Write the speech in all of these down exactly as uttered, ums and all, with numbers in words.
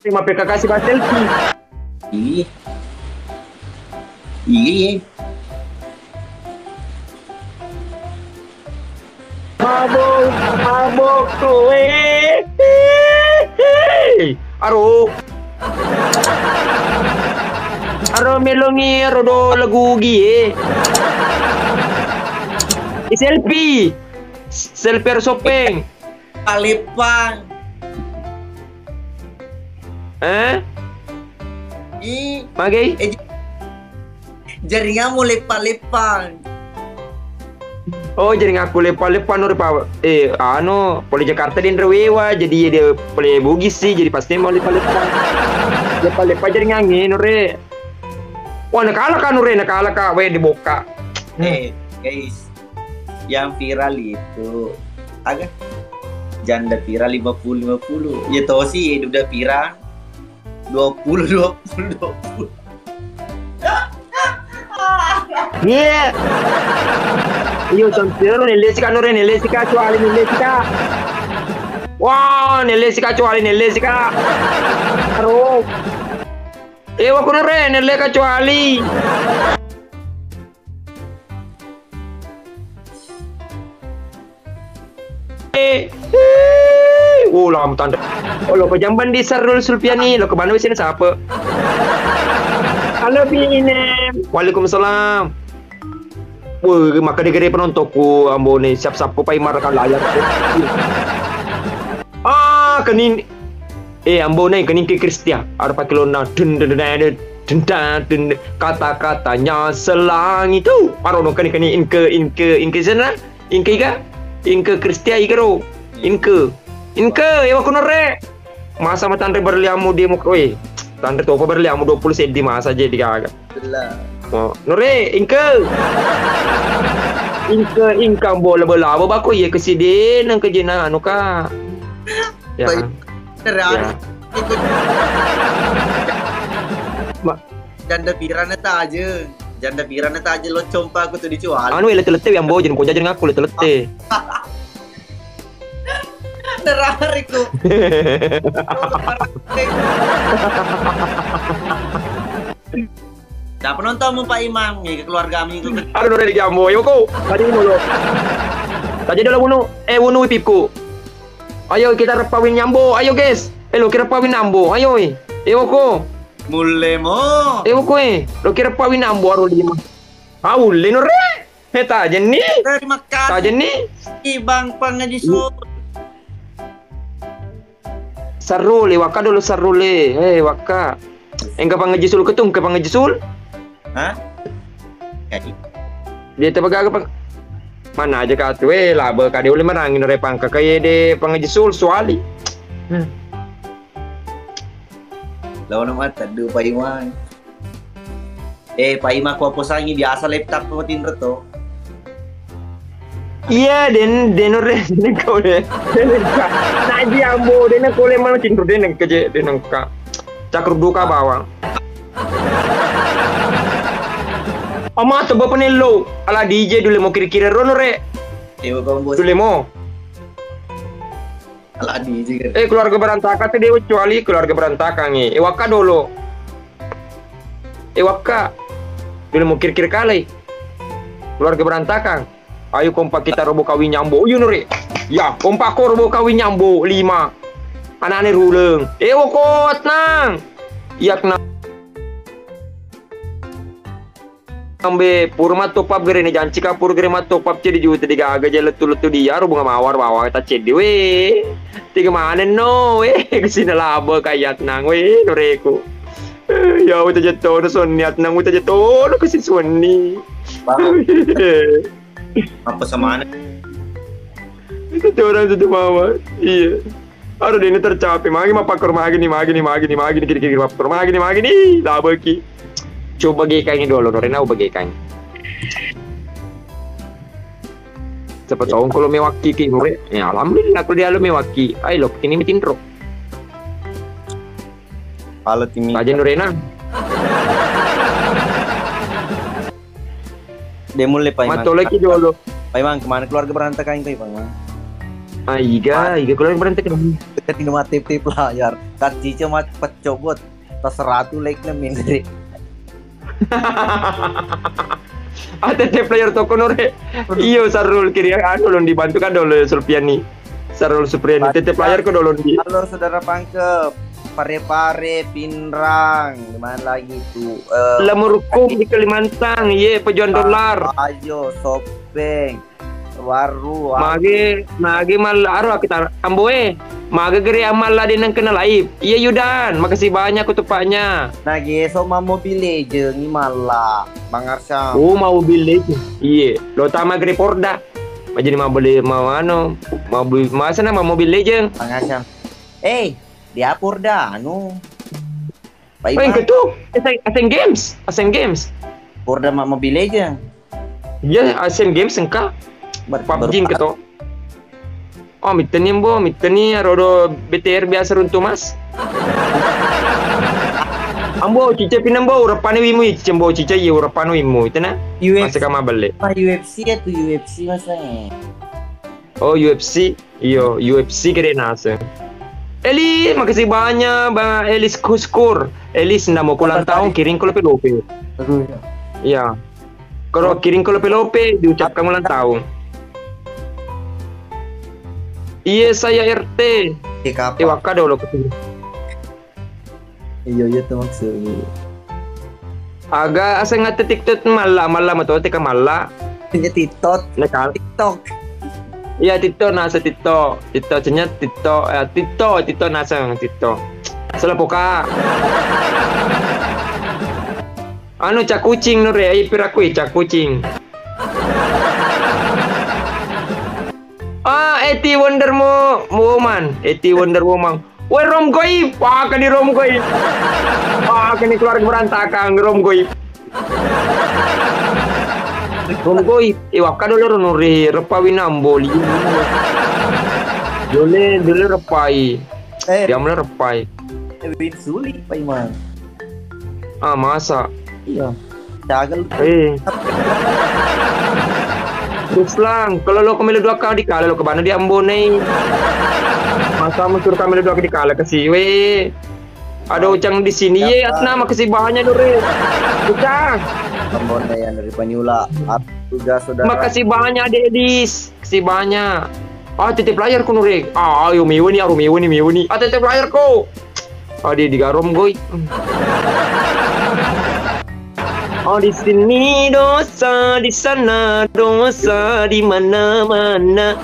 Terima kasih Pak Selfie. Ih. Iya, iya. Mabok, mabok kowe. Aro. Aro melongi aro do lagu gie. Selfie. Selfie aro sopeng. Palepang. Eh? Ih. Magai? Eh, j-, jaringanmu leppang-leppang. Oh, jaringanku leppang-leppang, Nore, pa-, eh, anu, pole Jakarta denre wewa, jadi ya dia pole Bugis sih, jadi pasti mau leppang-leppang. Leppang-leppang jaringannya, Nore. Wah, nakalaka, Nore, nakalaka, we di boka. Eh, guys. Yang viral itu, aga? Janda viral lima puluh lima puluh. Ya tosi, ya udah viral. Dua puluh, dua puluh, dua puluh. Iya. Iyo, sampiro nellesika, Nore, nellesika, cuali nellesika. Wah, nellesika, cuali nellesika. Aro. Eh, wako, Nore, nelle kecuali. Eh, eh, oh, lama tanda. Oh, lo kejamban di Sarul Sulfiani, lo kebana wis ini siapa? Halo, Bine. Waalaikumsalam. Woi, maka degere penontonku, ambone, siap-siap pai maraka layar. Ah, kening. Eh, ambone, kening ke Kristia. Ada pakai lona. Dun, dun, dun, dun, dun, dun, dun. Kata-katanya selang itu. Aro no kening, kening, inke, inke, inke sana. Inke iga? Inke Kristia iga ro. Inke. Inke, ewa kunore. Masa matanre berliamu di muka, weh. Tanre topa berliamu dua puluh seddi masa jadi gaga. Jelas. Oh, Nore, ingke. Ingke, ingkang bola-bola, apa bako iya ke side nang ke jenang anu ka. Ya. Baik. Terang. Ya. Ikut. Ma- Janda pirana ta aja. Janda pirana ta aja lo compa aku tuh dicual. Anu, lete-lete yang bawa jeneng koja jeneng aku lete-lete. Nerariku. Nah, penontonmu Pak Imam, ya, keluarga Minggu. Aduh, udah dijambo, ayo ko. Tadi dulu. Tadi dulu wunu, eh, wunu ipipku. Ayo kita repawin nyambo, ayo guys. Eh, lo kira pawin ambo, ayo eh. Ewo ko. Mulle mo. Ewo ko eh. Lo kira pawin ambo aro lima. Aulle no re. He, tajenni. Terima kasih. Tajenni. Ibang Pangaji Sul. Sarule, wakka dolo sarule. Eh, wakka. Engka Pangaji Sul ketung ke Pangaji Sul. Hah? Jadi. Dia tebagaga pang-, mana aja ka tu, eh, laba ka dia ulih merangin repang ka kaya de Pangaji Sul suali. Hmm. Lawan mata dua Pak Iwan. Eh, Pak Ima, ko posangi biasa laptop ko tinro to. Iya, den, den ore, den kau de. Den engka. Naji ambo, den kau le mana tinro, den engka je, den engka. Cakru duka bawang. Ama sebab penello, ala D J dulu mau kira-kira rono re. Iya, Bang Bos. Dulu mau. Ala D J kan. Eh, keluarga berantakan tuh dia kecuali keluarga berantakan nih. Eh, wakka dulu. Eh, wakka. Dulu mau kir-kir kali. Keluarga berantakan. Ayo kompak kita robo kawin nyambo. Uyu nuri. Ya, kompak ko robo kawin nyambo. Lima. Anane ruleng. Eh, woko, tenang. Iya, tenang. Ambe, pura ma top up gere ne janci ka, pura gere ma top up cedi juta digaga je lettu-lettu dia, ro bunga mawar bawang ta cedi, weh. Tiga manen no, weh. Kesini laba kayat nang, weh, noreku. Eh, ya, uta jetono sonni at nang, uta jetono kesin suwenni. Bang. Apa semana? Itu orang itu mawar. Iya. Aduh, dene tercapai. Magi mappakkoro, magi ni, magi ni, magi ni, magi ni, kiri-kiri mappakkoro, magi ni, magi ni, labeki. Coba gekangi dulu, Nore, nau begekangi. Siapa tahu kalau mewaki ki, Nore. Ya, alhamdulillah kalau dia lo mewaki. Ayo lo, ini mitinro. Pala timi. Aja Nurena. De mulle, Pak Imang. Matto lagi dulu. Pak Imang, kemana keluarga berantakan itu, Pak Imang? Ah, iga, iga keluarga berantakan. Ketika mati layar, kaccica mat pecco bot. Tas seratu like na mindre. A T T player toko nore. Iyo, Sarul kiri anu, lo dibantu kan dolo Sulfiani. Sarul Supriani, A T T player ko dolo di. Halo saudara Pangkep, Pare-Pare, Pinrang, di mana lagi tuh? Eh, Lamurukung di Kalimantan, ye, pejuang dolar. Ayo, Sopeng. Waru, waru. Magi, magi mal-, aro kita, Ambo e. Magi gere amalla de nengkena live. Iya, Yudan, makasih banyak utupaknya. Nah, geso mau Mobile Legend, ni malla. Bang Arsyam. Oh, mau Mobile Legend. Iye, lo tama gere Porda. Majadi mau beli, mau anu, mau beli, masa na mau Mobile Legend. Bang Arsyam. Eh, dia Porda, anu. Pai, Wah, Bang. Itu Asian, Asian Games, Asian Games. Porda ma Mobile Legend. Iya, Asian Games engka. Bar-, PUBG baru engka to. Oh, mitteni, Ambo, mitteni, arodo B T R biasa runtu, Mas. Ambo, cica pinang, Bo, urapane wimu, cica, Ambo, cica, iya, urapane wimu, itu na. U F C. Masih kama belle. Apa U F C ya tuh, U F C masa, eh? Oh, U F C. Iyo, U F C kere naseng. Eli, makasih banyak, Bang Elis Kuskur. Elis, nda mau kulang tahun, kirim ke lope-lope. Aduh, ya. Iya. Kalau kirim ke lope-lope, diucapkan ulang tahun. Iya, saya R T. Di kapal. Eh, waka dolo ke sini. Iya, iya, tuh maksudnya. Aga aseng ate TikTok malla, malla mato teka malla. Iya, TikTok. Nakal. TikTok. Iya, TikTok, nasa TikTok. TikTok, cenya TikTok, eh, TikTok, TikTok, nasa TikTok. Salah poka. Anu, cak kucing, nure, ai, piraku, cak kucing. Ah, Eti Wonder Mo-, Woman. Eti Wonder Woman. Woi, Rom Goib. Wah, kani Rom Goib. Wah, kani keluarga berantakan, Rom Goib. Rom Goib. Eh, waka dolo ro nuri, repa winamboli. Dole, dole repai. Eh. Dia mulai repai. Eh, Win Suli, Pak Iman. Ah, masa? Iya. Cagel. Eh. Ruslang, kalau lo kemelo dua kali, kalau lo kebana di Ambonei. Masa muncul kami dua kali di kala ke siwe. Ada Ucang di sini. Ye, Atna, makasih banyak, Dore. Ucang. Ambonei yang dari Banyula. Tugas saudara. Makasih banyak, Dedis. Makasih banyak. Ah, titip layar ku, Nure. Ah, ayo, miwe ni, aru miwe ni, miwe ni. Ah, titip layar ku. Adi digarom goi. Oh, di sini dosa, di sana dosa, di mana-mana.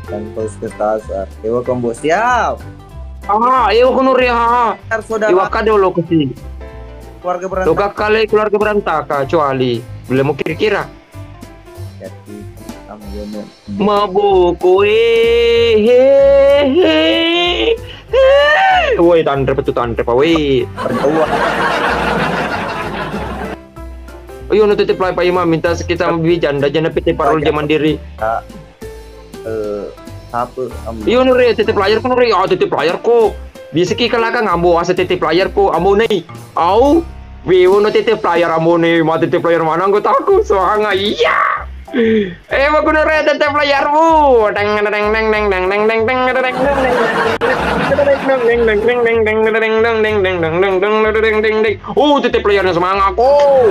Tanpa sekretasa. Ewa kombo siap. Ah, ewa kono ri, ah. Saudara. Iwa kade lo kasi. Keluarga berantakan. Lo kakale keluarga berantakan, kecuali belum kira-kira. Jadi, kamu jono. Maboko, eh, he, he, he. Woi, tanre pa tu, tanre pa, woi. Berdua. Ayo, no, titip layar, Pak Imam. Minta sekitar sama bibi janda, janda P T Parul Jaman Diri. Eh, apa, Ambo? Iyo, Nure, titip layar ku, Nure. Ah, titip layar ku. Bisa ki kelakang, Ambo, asa titip layar ku, Ambo, nei. Au. Wiwo no titip layar, Ambo, nei. Ma titip layar mana anggota aku? Sohanga, iya. Eh, bagus, Nure, titip layarmu. Deng, deng, deng, deng. Oh, titip layarnya semangat, oh.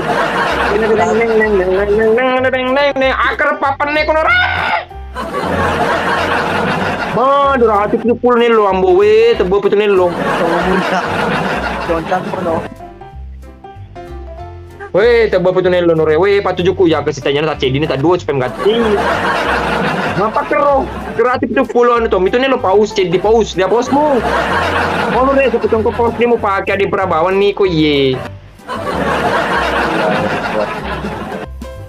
Akar papan nih, Nure. Ma, dua ratus tujuh puluh nello, Ambo, we, tebbo pitu nello. Tolong mulia. Jangan campur dong. We, tebbo pitu nello, Nure. We, patujuku ya ke sitanya tak ceddi ni tak dua spam gati. Ngapa kero? Dua ratus tujuh puluh anu to, mitu nello paus, ceddi paus, dia pausmu. Oh, Nure, sepetongko paus ni mau pakai di Prabawan ni ko, iye.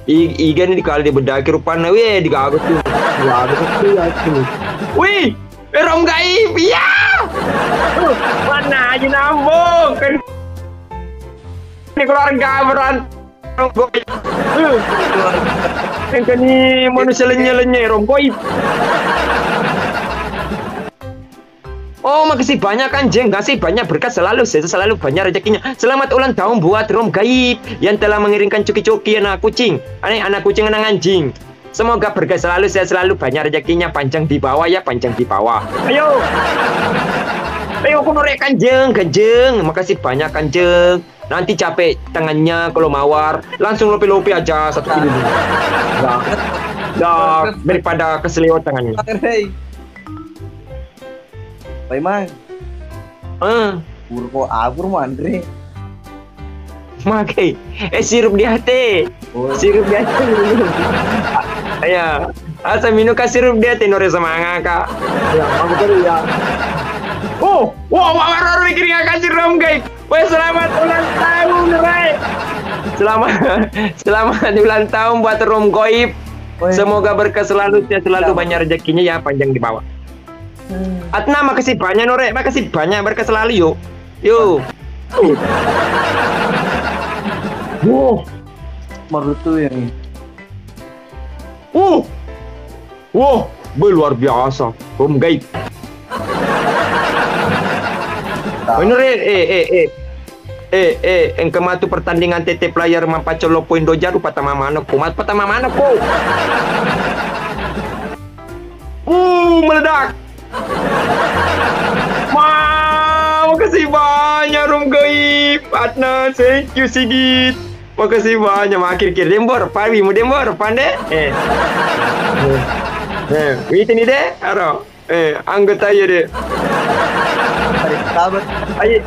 I-, iga ni dikali dibedaki rupanna, weh, digaga tu. Digaga tu, ya, tu. Wih, eh, Rom Gaib, iya. Uh, mana aja nambung. Kan ini keluarga beran-, Rom Gaib. Uh. Yang kani manusia lenye-lenye, Rom Gaib. Oh, makasih banyak, Kanjeng. Kasih banyak, berkat selalu, sehat selalu, banyak rezekinya. Selamat ulang tahun buat Rom Gaib yang telah mengirimkan cuki-cuki anak kucing. Aneh, anak kucing, anak anjing. Semoga berkah selalu, sehat selalu, banyak rezekinya, panjang di bawah ya, panjang di bawah. Ayo. Ayo, aku norek Kanjeng, Kanjeng. Makasih banyak, Kanjeng. Nanti capek tangannya kalau mawar, langsung lope-lope aja satu kilo. Ya. Ya, daripada keseleo tangannya. Hei. Pai, Mang. Eh. Purko abur, Mang, Andre. Makai. Eh, sirup di hati. Oh. Sirup di hati. Iya. Asa minum ka sirup di hati, nore semanga ka. Ya, aku tadi ya. Oh, wah, wah, wah, wah, wah, wah, wah, wah, wah, wah, wah, Woi, selamat ulang tahun, Rai. Selamat, selamat ulang tahun buat Rom Goib. Woi. Semoga berkah selalu, sehat selalu, selamat, banyak rezekinya ya, panjang di bawah. Hmm. Atna, makasih banyak, Norek. Makasih banyak, berkah selalu, yuk. Yuk. Wow. Marutu yang Uh. Wah, be, luar biasa. Rom Gaib. Bener, eh, eh, eh, eh. Eh, eh, engka matu pertandingan T T Player mappaccollo poin doja, rupa tama manokko. Mat patama manokko. Uh, meledak. Wah, makasih banyak, Rom Gaib. Atna, thank you, Sigit. Makasih banyak, makkiri-kiri. Dembor, pawi mu Dembor, pande? Eh. Eh, witini de, aro. Eh, anggota iya de. Tarik sahabat. Ayo.